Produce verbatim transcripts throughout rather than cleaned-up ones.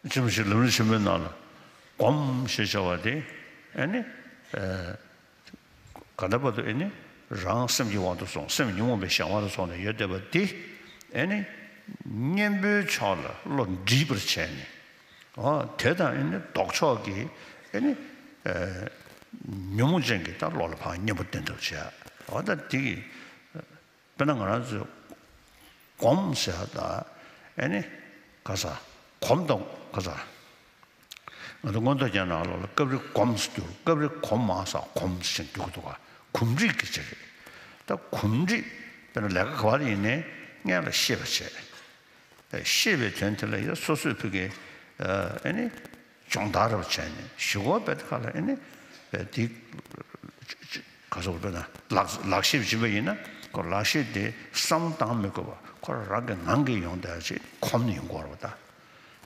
རྗེ་རིན་པོ་ཆེ་ལམ་རིམ་ཆེན་མོའི་ནང་ལ་སྒོམ་ཞེས་བྱ་བ་དེ་ཨེ་ནི་ཨ་ག་ད་བར་དུ་ཨེ་ནི་རང་སེམས་ཀྱི་དབང་དུ་སོང་། སེམས་ཉོན་མོངས་པའི་གཞན་དབང་དུ་སོང་ནས་ཡོད་བསྡད་པ་དེ་ཨེ་ནི་གཉེན་པོའི་ཕྱོགས་ལ་བློ་འདྲིས་པར་བྱས་ནས། འོ་དེ་དང་ཨེ་ནི་ལྡོག་ཕྱོགས་ཀྱི་ཨེ་ནི་ཨ་ཉོན་མོངས་ཅན་གྱི་ད་བློ་ལ་ཕར་གཉེན་པོ་བསྟེན་ཐབས་བྱས། འོ་ད་དེ་གི་དཔེར་ན་ང་རང་ཚོས་སྒོམ་ཟེར་ཡ་ད་ཨེ་ནི་ག་ས་གོམས་དང་ག་ས། ང་ཚོ་མངོན་རྟོགས་རྒྱན་ནང་ལོགས་ལ་སྐབས་རེ་སྒོམ་ཟེར་གྱི་འདུག། སྐབས་རེ་གོམས་མ་ཟེར་གོམས་ཟེར་གྱི་འདུག་གི་འདུག་ག། གོམས་འདྲིས་ཀྱི་ཆ་རེད། ད་གོམས་འདྲིས་དཔེར་ན་ལས་ཀ་ག་བ་ལ་ཡིན་ནའི་སྔོན་ལ་ཤེས་པ་བྱས། ཤེས་པའི་དོན་དེ་ལ་ཡང་སོ་སོས་ཕ་གི་ཨ་ནི་སྦྱོང་བརྡར་ར་བྱས་ནས་གཞུག་གུ་དཔེ་དེ་ག་ལ་ཨ་ནི་དཔེ་དེ་ག་སོགས་དཔེར་ན་ལག་ལག་ཤེས་བྱེད་པ་ཡིན་ན་ཁོ་ལག་ཤེས་དེ་བསམ་བློ་བཏང་མི་དགོས་པ་ཁོ་རང་གི་ངང་གིས་ཡོང་བསྡད་ཅིག་གོམས་ནས་ཡོང་གི་ཡོད་རེད་པ། ད་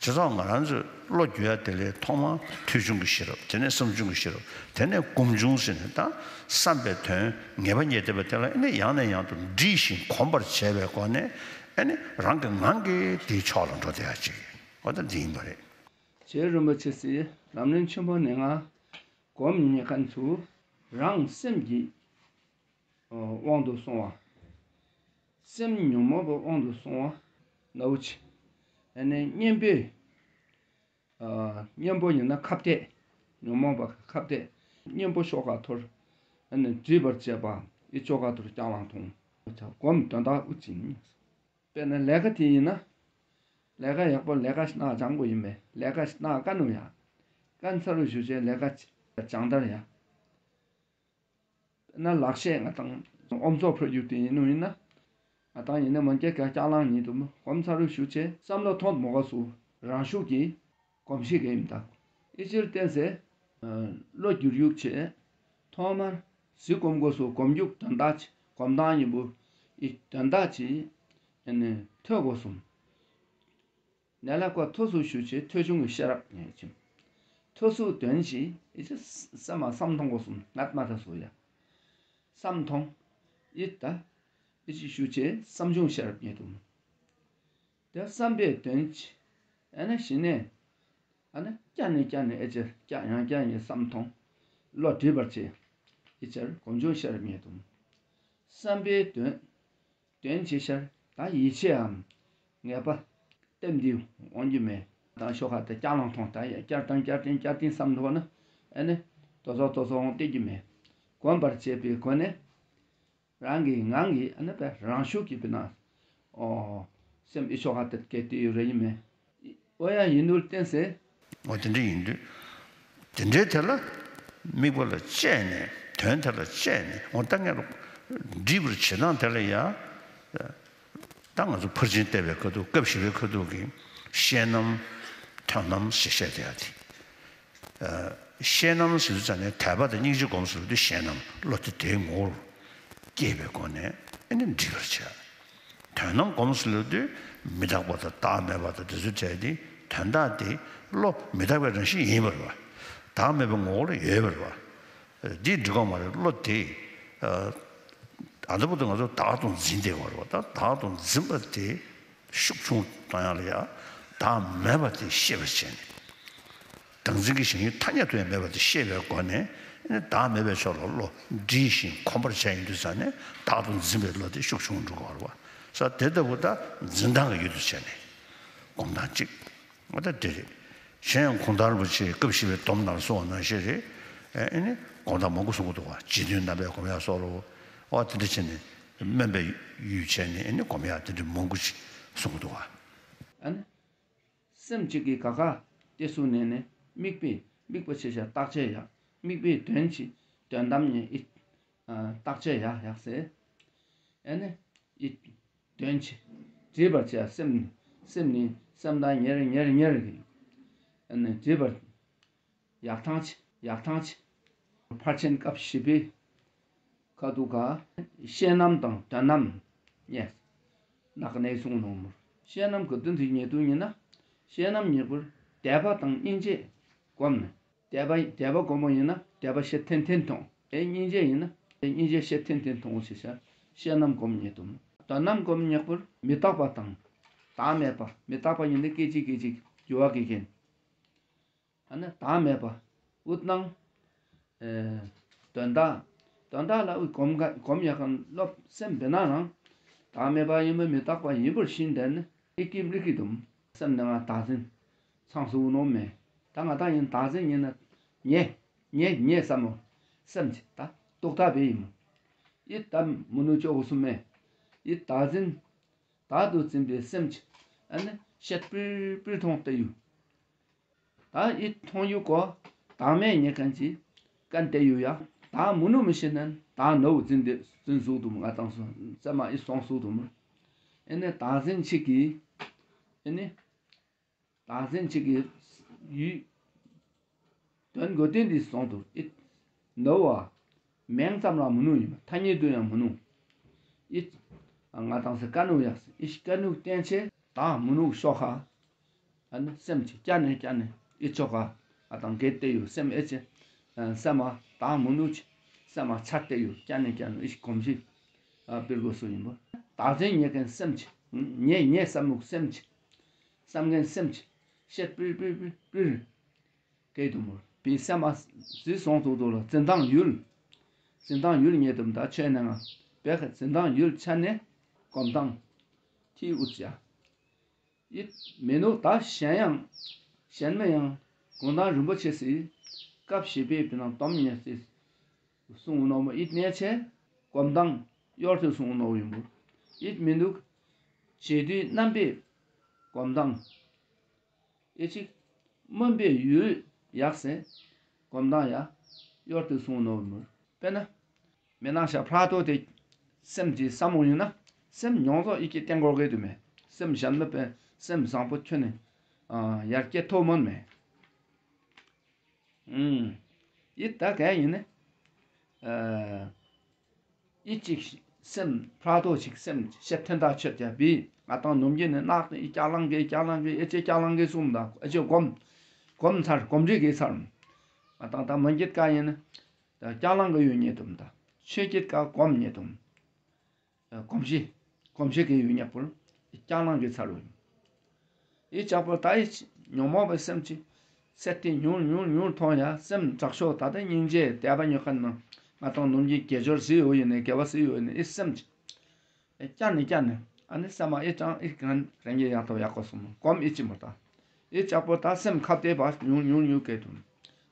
བྱས་ཙང་ང་རང་ཚོས་བློ་བསྒྱུར་ཡ་དེ་ལས་ཐོག་མར་ཐོས་བྱུང་གི་ཤེས་རབ། དེ་ནས་བསམ་བྱུང་གི་ཤེས་རབ། དེ་ནས་སྒོམ་བྱུང་ཟེར་ནས་ད་བསམ་པའི་དོན་ངེས་པ་རྙེད་བསྡད་པ་དེ་ལ་ཨ་ནི་ཡང་ནས་ཡང་དུ་འདྲིས་ཤིང་གོམས་པར་བྱས་པའི་སྒོ་ནས་ཨ་ནི་རང་གི་ངང་གིས་དེའི་ཕྱོགས་ལ་འགྲོ་བསྡད་ཡ་ཅིག་འོ་ད་འདི་ཡིན་པ་རེད། རྗེ་རིན་པོ་ཆེ་སི་ལམ་རིམ་ཆེན་པོ་ནས་ང་སྒོམ་རྙེད་མཁན་ཚོ་རང་སེམས་ཀྱི་དབང་དུ་སོང་བ། སེམས་ཉོན་མོངས་པའི་དབང་དུ་སོང་བ་ནའུ་ཅི། ཨ་ནི་གཉེན་པོའི་ཨ་གཉེན་པོ་ཡིན་ན་ཁ་གཏད། ཉོན་མོངས་པ་ཁ་གཏད། གཉེན་པོ་ཤོག་ཁ་ཐོར། ཨ་ནི་འདྲིས་པར་བྱེད་པ་ཨི་ཤོག་ཁ་ཐོར་སྐྱག་ལང་འཐུང་། སྒོམ་དོན་དག་འུ་ཅི་ནི། དཔེར་ན་ལས་ཀ་དེ་ཡིན་ན། ལས་ཀ་ཡག་པོ་ལས་ཀ་ཞིག་གནང་སྦྱང་དགོས་ཡིན་པས། ལས་ཀ་ཞིག་གནང་དཀའ་ནོ་ཡ། དཀའ་ཚ་རུ་ཞུ་བྱས་ལས་ཀ་སྦྱང་དར་ཡ། དཔེར་ན་ལག་ཤེས་ང་དང་ཨོམ་ཚོགས་ཕུལ་རྒྱུ་དེ་ཡིན་ནོ་ཡིན་ན། ང་དང་ཡིན་ན་མོན་སྐྱ་ཀ་སྐྱག་ལང་ཉིད་དུ་སྒོམ་ཚ་རུ་ཞུ་བྱས་བསམ་བློ་ཐོངས་མོ་ག་སུ་རང་ཤུགས་ཀྱིས་གོམས་ཤེས་ཀྱི་ཡིན་ད། ཨི་ཕྱིར་བརྟེན་ཚེ་བློ་བསྒྱུར་ཡུག་ཆེ། ཐོག་མར་གཟིགས་སྒོམ་དགོས་སོ། སྒོམ་རྒྱུག་དོན་དག་ཆེ། སྒོམ་སྟངས་ཡིན་པོ་ཨི་དོན་དག་ཆེ། ཨ་ནི་ཐོས་དགོས་སོ། ནད་ལ་ཀོ་ཐོས་སུ་ཞུ་ཆེ། ཐོས་བྱུང་གི་ཤེས་རབ་ངེས་ཆེ། ཐོས་སུ་དོན་ཆེ། ཨི་ཆེ་སེམས་མ་བསམ་མཐོང་དགོས་སོ། ནད་མ་ད་སོ་ཡ། བསམ་མཐོང་། ཨི་ད་ཨི་ཆེ་ཞུ་ཆེ་བསམ་བྱུང་ཤེས་རབ་ངེས་དུ། དེ་བསམ་པའི་དོན་ཆེ། ཨ་ནི་གཞི་ནས་ཨ་ནི་བསྐྱར་ནས་བསྐྱར་ནས་ཨེ་ཅེ་བསྐྱར་ཡང་བསྐྱར་ཡང་བསམ་མཐོང་། བློ་འདྲིས་པར་བྱེད། ཨི་ཅེར་སྒོམ་བྱུང་ཤེས་རབ་ངེས་དུ། བསམ་པའི་དོན་དོན་ཆེ་ཤར་ད་ཡིད་ཆེས་འམ་ངེས་པ་གཏན་དུ་འོང་རྒྱུ་མེད། དང་ཤོག་ཁ་དེ་བསྐྱར་ལང་མཐོང་ད་ཡ་བསྐྱར་དང་བསྐྱར་དང་བསྐྱར་དང་བསམ་མཐོང་ན་ཨ་ནི་དོ་ཚོ་དོ་ཚོ་འོང་བསྡད་རྒྱུ་མེད། གོམས་པར་བྱེད་པའི་སྒོ་ནས། རང་གི་ངང་གིས་ཨ་ནི་པའི་རང་ཤུགས་ཀྱིས་པའི་ནང་། ཨོ། སེམས་ཨི་ཤོག་ཁ་དེ་སྐད་དེ་ཡོད་རེ་ཡིན་མེད། ཨོ་ཡ་ཡིན་དུས་བརྟེན་ཚེ། ཨོ་དེ་འདྲ་ཡིན་དུས། དེ་འདྲའི་དེ་ལ་དམིགས་པ་ལ་དཔྱད་ནས་དོན་དེ་ལ་དཔྱད་ནས་འོ་ད་ངས་འདྲིས་པར་བྱེད་སྟངས་དེ་ལ་ཡ། ད་ང་ཚོ་ཕར་ཕྱིན་བལྟས་པའི་ཁ་ཐུག་སྐབས་བཞི་པའི་ཁ་ཐུག་གི་ཤེས་རྣམ་དོན་རྣམ་ཞེས་བཤད་དེ་ཡ་དེ། ཤེས་རྣམ་ཟེར་དུས་ཙ་ནས་དད་པ་དང་སྙིང་རྗེ་སྒོམ་ཟེར་དུས་ཤེས་རྣམ་བློ་དེ་དེའི་ངོ་བོར་སྐྱེས་པའི་སྒོ་ནས་ཨ་ནི་འདྲིས་པར་བྱ། དོན་རྣམ་སྒོམ་ཟེར་དུས་མི་རྟག་པ་དང་བདག་མེད་པ་དང་དེ་ཚོ་བྲལ་ཏེ་དོན་དག་དེ་བློ་མི་རྟག་པའི་རང་བཞིན་ཡིན་པར་བ། བདག་མེད་པའི་ངོ་བོ་ལ་ཡོད་པར་བ། འདི་འགྲིག་གི་མ་རེད། བློ་དེ་ཨ་ད་ལྟ་བར་དུ་ང་ཚོ་བདག་ཏུ་འཛིན་བསྡད་ཡོད་རེད་བ། ད་བདག་ཏུ་འཛིན་པ་དེ་ཤུགས་ཆུང་གཏོང་ཡ་ལ་ཡ་བདག་མེད་པ་དེ་ཤེས་པར་བྱས་ནས། བདག་འཛིན་གྱི་ཞེན་ཡུལ་ཐ་སྙད་དུ་ཡང་མེད་པ་དེ་ཤེས་པའི་སྒོ་ནས་ཨ་ནི་བདག་མེད་པའི་ཕྱོགས་ལ་བློ་འདྲིས་ཤིང་གོམས་པར་བྱས་ཡོང་དུས་ཙ་ནས་བདག་ཏུ་འཛིན་པའི་བློ་དེ་ཤུགས་ཆུང་འགྲོ་གི་ཡོད་རེད་བ། ས་དེ་ལྟ་བུ་ད་འཛིན་སྟངས་ཀྱི་ཡུལ་དུ་བྱས་ནས་སྒོམ་སྟངས་གཅིག་འོ་ད་དེ་རེད། གཞན་ཡང་གུང་ཐང་རིན་པོ་ཆེས་སྐབས་བཞི་པའི་སྡོམ་ནང་གསུངས་པ་ནང་བཞིན་རེད། ཨེ་ཨེ་ནི་སྒོམ་སྟངས་མང་པོ་གསུང་གི་འདུག་བ། རྗེ་བཙུན་རྣམ་པས་སྒོམ་ཡ་སོགས་ལོ། འོ་དེ་འདྲ་བྱས་ནས་དམན་པའི་ཡུལ་བྱས་ནས་ཨེ་ནི་སྒོམ་ཡ་དེ་འདྲ་མང་པོ་ཞིག་གསུང་གི་འདུག་བ། ཨ་ནི་སེམས་གཅིག་གིས་ག་ག་དེ་སུ་ནས་ནས་དམིགས་པའི་དམིགས་པ་ཆེ་ཤ་བརྟག་དཔྱད་ཡ། དམིགས་པའི་དོན་ཆེ་དོན་དམ་ཉེ་ཨི། བརྟག་དཔྱད་ཡ་ཡག་སེ། ཨེ་ནི་ཨི། དོན་ཆེ། འདྲིས་པར་བྱས་སེམས་ནི་སེམས་ནི་སེམས་དང་ཉེར་ཉེར་ཉེར་གི། ཨེ་ནི་འདྲིས་པར་ཡག་ཐང་ཆེ་ཡག་ཐང་ཆེ། ཕར་ཕྱིན་སྐབས་བཞི་པའི་ཁ་ཐུག་ག་ཤེས་རྣམ་དང་དོན་རྣམ་ཉེ། ནག་ནས་གསུངས་ནོ་མོར་ཤེས་རྣམ་གི་དོན་དུ་ཉེ་དུ་ཉེ་ན་ཤེས་རྣམ་ཉེ་པར་དད་པ་དང་སྙིང་རྗེ་སྒོམ་ནས། དད་པ་དད་པ་སྒོམ་པ་ཡིན་ན་དད་པ་ཤེས་ཐན་ཐན་ཐོང་། ཨེ་སྙིང་རྗེ་ཡིན་ན་ཨེ་སྙིང་རྗེ་ཤེས་ཐན་ཐན་ཐོང་ཞེས་བྱ། ཤེས་རྣམ་སྒོམ་ཉེ་དུ། དོན་རྣམ་སྒོམ་ཉེ་པར་མི་རྟག་པ་དང་བདག་མེད་པ། མི་རྟག་པ་ཡིན་ན་སྐད་ཅིག་སྐད་ཅིག་འགྱུར་བ་གི་རྐྱེན། ཨ་ནི་བདག་མེད་པ། འུ་ནང་ཨེ་དོན་དག་དོན་དག་ལ་འུ་གོམས་གོམས་ཡག་ག་ལོབས་སེམས་དཔེར་ན་རང་བདག་མེད་པ་ཡིན་པ་མི་རྟག་པ་ཡིན་པར་ཤེས་དེ་ནི་ཨི་ཀིམ་རིག་གི་དུམ། སེམས་ནང་ང་བདག་འཛིན་ཚང་སུ་ནོ་མེད། ད་ང་དང་ཡིན་བདག་འཛིན་ཡིན་ན་ཉེ་ཉེ་ཉེ་བསམ་མོ། སེམས་ཅི་ད་རྟོག་ཐབས་ཡིན་མོ། ཨི་ད་མི་ནུ་ཅོ་གོ་སུ་མེད། ཨི་བདག་འཛིན་བདག་ཏུ་འཛིན་པའི་སེམས་ཅི་ཨ་ནི་ཤེད་པིར་པིར་ཐོང་སྟེ་ཡོད། ད་ཨི་ཐོང་ཡུ་གོ་བདག་མེད་ཉེ་མཁན་ཅི་ཀན་ཏེ་ཡུ་ཡ། བདག་མི་ནུ་མི་ཤེས་ནན་བདག་ནོ་འཛིན་ཏེ་འཛིན་སུ་དུམ། ང་དང་སོང་ཙམ་མ་ཨི་སོང་སུ་དུམ། ཨེ་ནི་བདག་འཛིན་ཅིག་གི་ཨེ་ནི་བདག་འཛིན་ཅིག་གི་ཡུ་དོན་གོ་དོན་འདི་སོང་དུ་ཨི་ནོ་བ་མེང་ཙམ་ར་མི་ནུ་ཡིན་ཐ་སྙད་དུ་ཡང་མི་ནུ། ཨི་ང་དང་སེ་ཀ་ནུ་ཡ་ཨི་ཀ་ནུ་བསྟན་ཆེ་བདག་མི་ནུ་ཤོ་ཁ། ཨ་ནི་སེམས་ཅི་བསྐྱར་ནས་བསྐྱར་ནས་ཨི་ཅོ་ཁ་ཨ་དང་གེ་ཏེ་ཡུ་སེམས་ཨེ་ཅེ་སེམས་མ་བདག་མི་ནུ་ཅི་སེམས་མ་ཆ་སྟེ་ཡུ་བསྐྱར་ནས་བསྐྱར་ནས་ཨི་གོམས་ཤིག་ཨ་པིར་གོ་སུ་ཡིན་པ། བདག་འཛིན་ཉེ་མཁན་སེམས་ཅི་ཉེ་ཉེ་བསམ་མུག་སེམས་ཅི་བསམ་མཁན་སེམས་ཅི་ཤེད་པིར་པིར་པིར་པིར་གེ་དུ་མུར་པི་སེམས་མ་ཟི་སོང་དུ་དུ་ལ་འཛིན་སྟངས་ཡུལ་འཛིན་སྟངས་ཡུལ་ཉེ་དུམ་ད་ཆོས་ནང་ང་བེ་ཁ་འཛིན་སྟངས་ཡུལ་ཆ་ནས་གོམས་སྟངས་ཐི་ཨུ་ཙ་ཡ། ཨིད་མི་ནུ་ད་གཞན་ཡང་གཞན་མི་ཡང་གུང་ཐང་རིན་པོ་ཆེ་སི་སྐབས་ཞེས་པའི་བི་ནང་སྟོམ་ཉེ་སི་གསུང་ནོ་མོ་ཨིད་ནེ་ཆེ་གོམས་སྟངས་གཡོར་ཏེ་གསུང་ནོ་ཡིན་པོ། ཨིད་མི་ནུ་བྱེད་དུས་རྣམ་པའི་གོམས་སྟངས་ཨེ་ཅིག་སྨོན་པའི་ཡུལ་ཡག་སེ་གོམས་སྟངས་ཡ་གཡོར་ཏེ་གསུང་ནོ་ཡིན་པོ། དཔེར་ན། མི་ནང་ཤ་ཕྲག་དོག་དེ་སེམས་ཀྱི་བསམ་བློ་ཡིན་ན་སེམས་མྱོང་ཚོགས་ཨི་ཀི་བསྟེན་དགོས་གི་དུ་མེད། སེམས་གཞན་མི་པའི་སེམས་བཟང་པོ་ཁྱོན་ནས་ཡར་སྐྱེད་ཐུབ་མིན་མེད། ཨུམ། ཨི་ད་ག་ཡིན་ནི། ཨི་ཅིག་སེམས་ཕྲག་དོག་ཅིག་སེམས་ཤེད་ཐན་ད་ཆོད་ཀྱ་བི་ང་དང་ནུམ་གྱི་ནི་ནག་ཏི་ཨི་ཀྱག་ལང་གི་ཀྱག་ལང་གི་ཨེ་ཅེ་ཀྱག་ལང་གི་གསུམ་ད་ཨེ་ཅེ་གོམ་གོམ་ཚར་གོམ་རིག་གི་ཚར། ང་དང་ད་མི་འགྱེད་ཀ་ཡིན་ནི། ད་སྐྱག་ལང་གི་ཡོད་ཉེ་དུམ་ད། ཆོས་བརྒྱད་ཀ་གོམ་ཉེ་དུམ། གོམས་གཤིས་གོམས་གཤིས་ཀྱི་ཡོད་ཉེ་པོར་སྐྱག་ལང་གི་ཚར་ཡོད། ཨི་ཅག་པོ་ད་ཨི་ཉོན་མོངས་པའི་སེམས་ཀྱི་སད་དེ་ཉུང་ཉུང་ཉུང་མཐོང་ཡ་སེམས་དྲག་ཤོས་ད་ལྟ་སྙིང་རྗེ་དད་པ་ཉོ་མཁན་ནང་ང་དང་ནུམ་གྱི་དགེ་སྦྱོར་ཟི་ཡོད་ཡིན་ནི་དགེ་བ་ཟི་ཡོད་ཡིན་ནི་ཨི་སེམས་ཀྱི་སྐྱག་ནི་སྐྱག་ནི་ཨ་ནི་སེམས་མ་ཨི་ཀྲང་ཨི་གན་རང་གི་ཡག་ཐོག་ཡག་གོ་སོང་གོམ་ཨི་ཅི་མོ་ད། ཨི་ཅག་པོ་ད་སེམས་ཁ་བདེ་བ་ཉུང་ཉུང་ཉུང་གེ་དུ་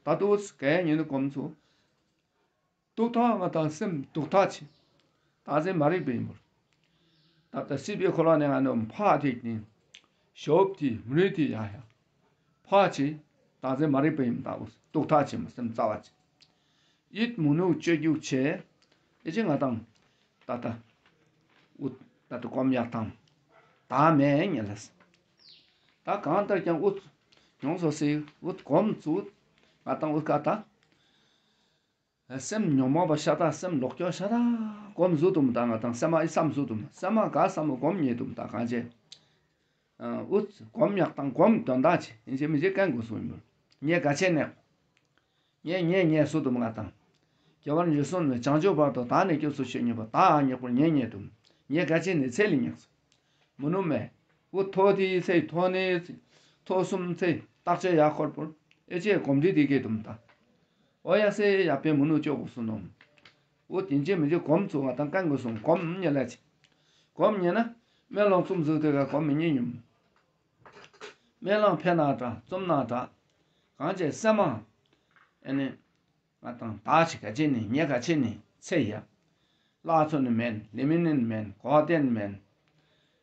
ད་དུ་གེ་ཉིན་ནི་གོམ་ཚུ། རྟོག་ཐག་ང་དང་སེམས་རྟོག་ཐག་ཆེ། བདག་འཛིན་མ་རིག་པའི་ཡིན་པར། ད་ལྟ་སྲིད་པའི་འཁོར་བ་ནས་ང་ནི་ཕ་ཐིག་ནི། ཞོབ་ཐི་མུ་རི་ཐི་ཡ་ཡ། ཕ་ཆེ། བདག་འཛིན་མ་རིག་པའི་ཡིན་ད་འུ་རྟོག་ཐག་ཆེ་མོ་སེམས་རྩ་བ་ཆེ། ཡིད་མུ་ནུ་སྤྱོད་རྒྱུག་ཆེ། ཨེ་ཅེ་ང་དང་། ད་ལྟ། འུ་ད་ལྟ་གོམ་ཡག་དང་། ད་མེད་ཉེ་ལས། ད་གང་ལྟར་ཀྱང་འུ། མྱོང་སོ་སི་འུ་གོམ་ཚུ། ང་དང་འུ་ཀ་ད། སེམས་ཉོན་མོངས་པ་ཤ་སྟག་སེམས་ལོག་སྐྱོ་ཤ་སྟག་གོམ་བཟོ་དུམ་ད་ང་དང་སེམས་མ་ཨི་བསམ་བཟོ་དུམ་སེམས་མ་ག་བསམ་མོ་གོམ་ཉེ་དུམ་ད་གང་ཅེ། ཨུ་གོམ་ཉག་དང་གོམ་དོན་དག་ཅི་ཨིན་ཅེ་མི་ཅེ་ཀན་གོ་སུ་ཨིན་མོ། ཉེ་ག་ཅེ་ནེ། ཉེ་ཉེ་ཉེ་སུ་དུམ་ང་དང་། སྐྱེ་བ་འཇིག་གསུམ་ནས་བྱང་ཆུབ་བར་དུ་བདག་ནི་སྐྱབས་སུ་མཆི་ཉེ་པོ་ད་ཉེ་པོ་ཉེ་ཉེ་དུམ། ཉེ་ག་ཅེ་ནེ་ཚེ་ལི་ཉག་སུ། མུ་ནུ་མེ། འུ་ཐོ་ཏི་ཚེ་ཐོ་ནི་ཚེ་ཐོ་སུམ་ཚེ་བརྟག་དཔྱད་ཡ་ཁོར་པོར་ཨེ་ཅེ་གོམ་དི་དི་གེ་དུམ་ད། ཨོ་ཡ་སེ་ཡ་པེ་མུ་ནུ་ཅོ་གོ་སུ་ནོམ། འུ་དིན་ཅེ་མི་ཅེ་གོམ་ཚུ་ང་དང་ཀན་གོ་སུ་གོམ་ཉེ་ལ་ཅི། གོམ་ཉེ་ན་མེ་ལོང་ཙུམ་ཟུག་དེ་ག་གོམ་མི་ཉེ་ཉུམ། མེ་ལོང་ཕེ་ན་དྲ་ཙུམ་ན་དྲ། གང་ཅེ་སེམས་མ། ཨེ་ནི། ང་དང་ད་ཅི་ག་ཅི་ནི་ཉེ་ག་ཅི་ནི་ཚེ་ཡ། ལ་ཚོ་ནི་མེན་ལི་མི་ནི་མེན་གོ་ཏེན་མེན།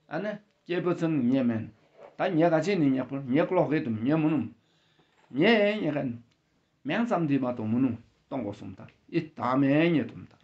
ཨ་ནི་སྐྱེས་བུ་ཚོ་ནི་ཉེ་མེན། ད་ཉེ་ག་ཅི་ནི་ཉེ་པོ་ཉེ་ཀློག་གི་དུམ་ཉེ་མུ་ནུམ། ཉེ་ཉེ་ག་ནི། མེང་ཙམ་དི་མ་གཏོགས་མུ་ནུ་གཏོང་གོ་སུམ་ད་ཨི་ད་མེ་ཉེ་དུམ་ད།